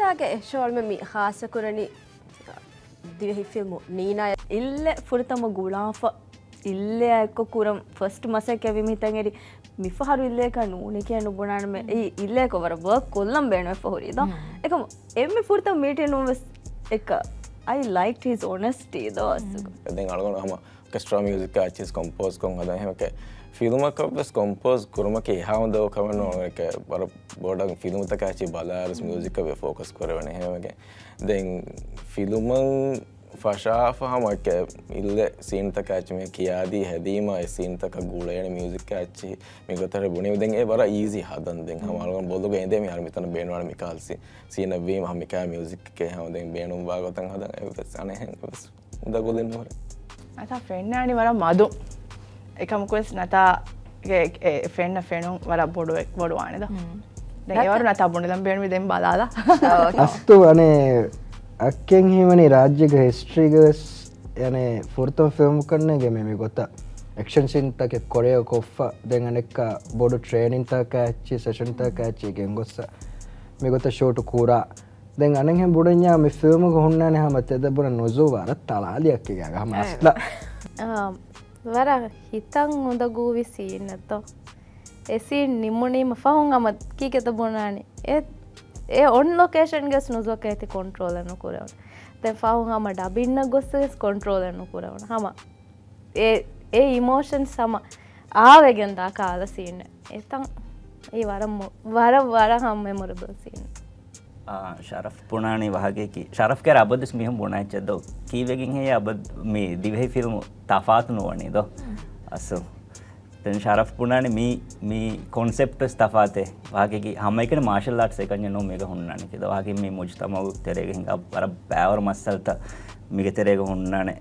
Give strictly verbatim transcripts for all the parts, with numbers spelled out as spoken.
އޭގެ އެ ޝޯލްމެ މި ޚާއްޞަކުރަނީ ދިވެހި ފިލްމު ނީނާ. އިއްލެ ފުރަތަމަ ގުޅާފަ އިއްލެއާ އެއްކޮށް ކުރަން ފަސްޓް މަސައްކަތް ވީމަ ހިތަށް އެރި މިފަހަރު އިއްލެއަކަށް ނޫނީ ކިޔާ ނުބުނާނަމޭ. އެ އިއްލެއަކަށް ވަރަށް ވަރަށް ކޮށްލަން ބޭނުމެއްފަ ހުރީ ދޯ. އެކަމު އެންމެ ފުރަތަމަ މީޓިން ނޫން ވެސް އެއްކަ. I liked his honesty ދޯ އަސްލު. ދެން އަޅުގަނޑު ހަމަ އޮކެސްޓްރާ މިއުޒިކް އައްޗިސް ކޮމްޕޯޒް ކޮން ހަދަން އެހެމެކެ ފިލްމަކަށް ވެސް ކޮމްޕޯޒް ކުރުމަކީ އެހާ އުނދަގޫ ކަމެއް ނޫން. އެކެ ވަރަށް ބޮޑަށް ފިލްމުތަކާ އެއްޗި ބަލާރަސް މިއުޒިކަށް ވެ ފޯކަސް ކުރެވެނެ އެހެމެކެ. ދެން ފިލުމަށް ފަށާފަ ހަމަ އެކެ އިއްލެ ސީންތަކާ އެއްޗި މި ކިޔާދީ ހެދީމަ އެ ސީންތަކަށް ގުޅޭނެ މިއުޒިކް އެއްޗި މި ގޮތަށް ބުނީ. ދެން އެ ވަރަށް އީޒީ ހަދަން. ދެން ހަމަ އަޅުގަނޑު ބޮލުގަ އިނދޭ މިހާރު މިތަނަށް ބޭނުންވާނެ މިކާލް ސީ ސީނަށް ވީމަ ހަމަ މިކާ މިއުޒިކް އެކޭ ހަމަ ދެން ބޭނުންވާ ގޮތަށް ހަދަން އެއްވެސް އަނެއްހެން އެއްވެސް އުނދަގުލެއް ނުހުރޭ. ނަތާ ފެންނާނީ ވަރަށް މަދު. އެކަމަކުވެސް ނަތާގެ އެ ފެންނަ ފެނުން ވަރަށް ބޮޑު، ބޮޑުވާނެ ދޯ. ދެން އެވަރު ނަތާ ބުނެލަން ބޭނުމީ ދެން ބަލާލާ. އަސްތު އަނެއް އައްކެއް ހީވަނީ ރާއްޖޭގެ ހިސްޓްރީގެ ވެސް އަނެއް ފުރަތަމަ ފިލްމު ކަންނޭގެ މި، މި ގޮތަށް އެކްޝަން ސީންތަކެއް ކޮރެޔޯ ކޮށްފަ ދެން އަނެއްކާ ބޮޑު ޓްރޭނިންތަކާ އެއްޗި ސެޝަންތަކާ އެއްޗި ގެންގޮއްސަ މި ގޮތަށް ޝޫޓު ކުރާ. ދެން އަނެއްހެން ބުނަންޏާ މި ފިލްމުގަ ހުންނާނެ ހަމަ ތެދަށް ބުނަ ނުޒޫ ވަރަށް ތަޅާލިއަކީގަ ހަމަ އަސްލަ. އާ، ވަރަށް ހިތަށް އުނދަގޫވި ސީން އެއްތޯ. އެ ސީން ނިމުނީމަ ފަހުން ހަމަ ކީކޭތަ ބުނާނީ. އެ، އެ އޮން ލޮކޭޝަންގެސް ނުޒޫއަކަށް އެތި ކޮންޓްރޯލެއް ނުކުރެވުނު. ދެން ފަހުން ހަމަ ޑަބިންނަށް ގޮއްސަސް ކޮންޓްރޯލެއް ނުކުރެވުނު. ހަމަ އެ، އެ އިމޯޝަންސް ހަމަ އާވެގެން ދާ ކާލަ ސީން. އެތަން އެ ވަރަށް މު-، ވަރަށް، ވަރަށް ހަމަ މެމޮރަބަލް ސީން. އާ، ޝަރަފް ބުނާނީ ވާހަކައަކީ، ޝަރަފް ކޭ އަބަދުވެސް މީހުން ބުނާ އެއްޗެއް ދޯ. ކީއްވެގެން ހޭ އަބަދު މި ދިވެހި ފިލްމު ތަފާތު ނުވަނީ ދޯ. އަސްލު. ދެން ޝަރަފް ބުނާނީ މީ، މީ ކޮންސެޕްޓް ވެސް ތަފާތެއް. ވާހަކައަކީ ހަމައެކަނި މާޝަލް އާޓްސް އެކަންޏެއް ނޫން މީގަ ހުންނާނީ. ކިދޯ ވާހަކައަކީ މީ މުޖުތަމަޢު ތެރޭގަ ހިނގާ ވަރަށް ބައިވަރު މައްސަލަތައް މީގެ ތެރޭގަ ހުންނާނެ.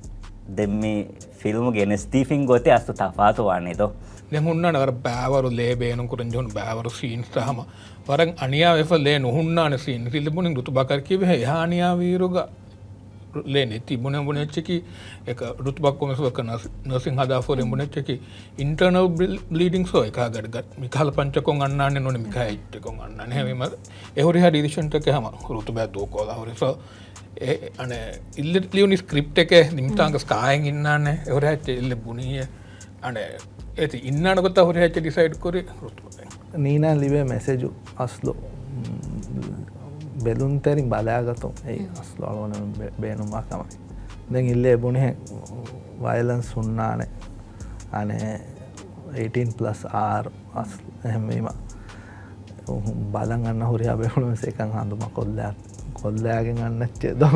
ދެން މީ ފިލްމު ގެނެސްދީފިން ގޮތެއް އަސްލު ތަފާތު ވާނީ ދޯ. ދެން ހުންނާނެ ވަރަށް ބައިވަރު ލޭ ބޭނުން ކުރަން ޖެހުނު ބައިވަރު ސީންސް ހަމަ ވަރަށް އަނިޔާވެފަ ލޭ ނުހުންނާނެ ސީން. ތިލެ ބުނިން ރުތުބާ ކަރަކީ ވެހޭ އެހާ އަނިޔާވީރުގަ ލޭ ނެތި ބުނެ ބުނެ އެއްޗަކީ އެކަ ރުތުބާ ކޮމެސް ވަކަ ނަސް-، ނަސިން ހަދާ ފޯރިން ބުނެ އެއްޗަކީ އިންޓަރނަލް ބްލީޑިން ސޯ އެކާ ގަޑި ގަ-، މިކަހަލަ ޕަންޗަކޮން އަންނާނެ ނޫނެ މިކަހަ އެއްޗަކޮން އަންނާނެ. ހެވީމަ އެ ހުރިހާ ޑިސިޝަންތަކެއް ހަމަ ރުތުބާ ދޫކޯލާ ހުރި. ސޯ އެ އަނެ އިއްލެ ލިޔުނީ ސްކްރިޕްޓެކޭ ދިމިތާނގަސް ކާއެއް އިންނާނެ އެ ހުރިހާ އެއްޗެއް އިއްލެ ބުނީއޭ. އަނެ އޭތި އިންނާނެ ގޮތާ ހުރިހާ އެއްޗެއް ޑިސައިޑް ކުރި ރުތުބާ. ނީނާ ލިބޭ މެސެޖު އަސްލު، މް، ބެލުންތެރިން ބަލާގަތުން އެއީ މް. އަސްލު އަޅުގަނޑު ބޭ-، ބޭނުންވާ ކަމެއް. ދެން އިއްލެ ބުނިހެން ވަޔަލަންސް ހުންނާނެ. އަނެ އެއިޓީން ޕްލަސް އާރް އަސްލު އެހެންވީމަ ބަލަން އަންނަ ހުރިހާ ބޭފުޅުން ވެސް އެކަން ހަނދުމަ ކޮށްލާ-، ކޮށްލާގެން އަންނައްޗޭ ދޯ.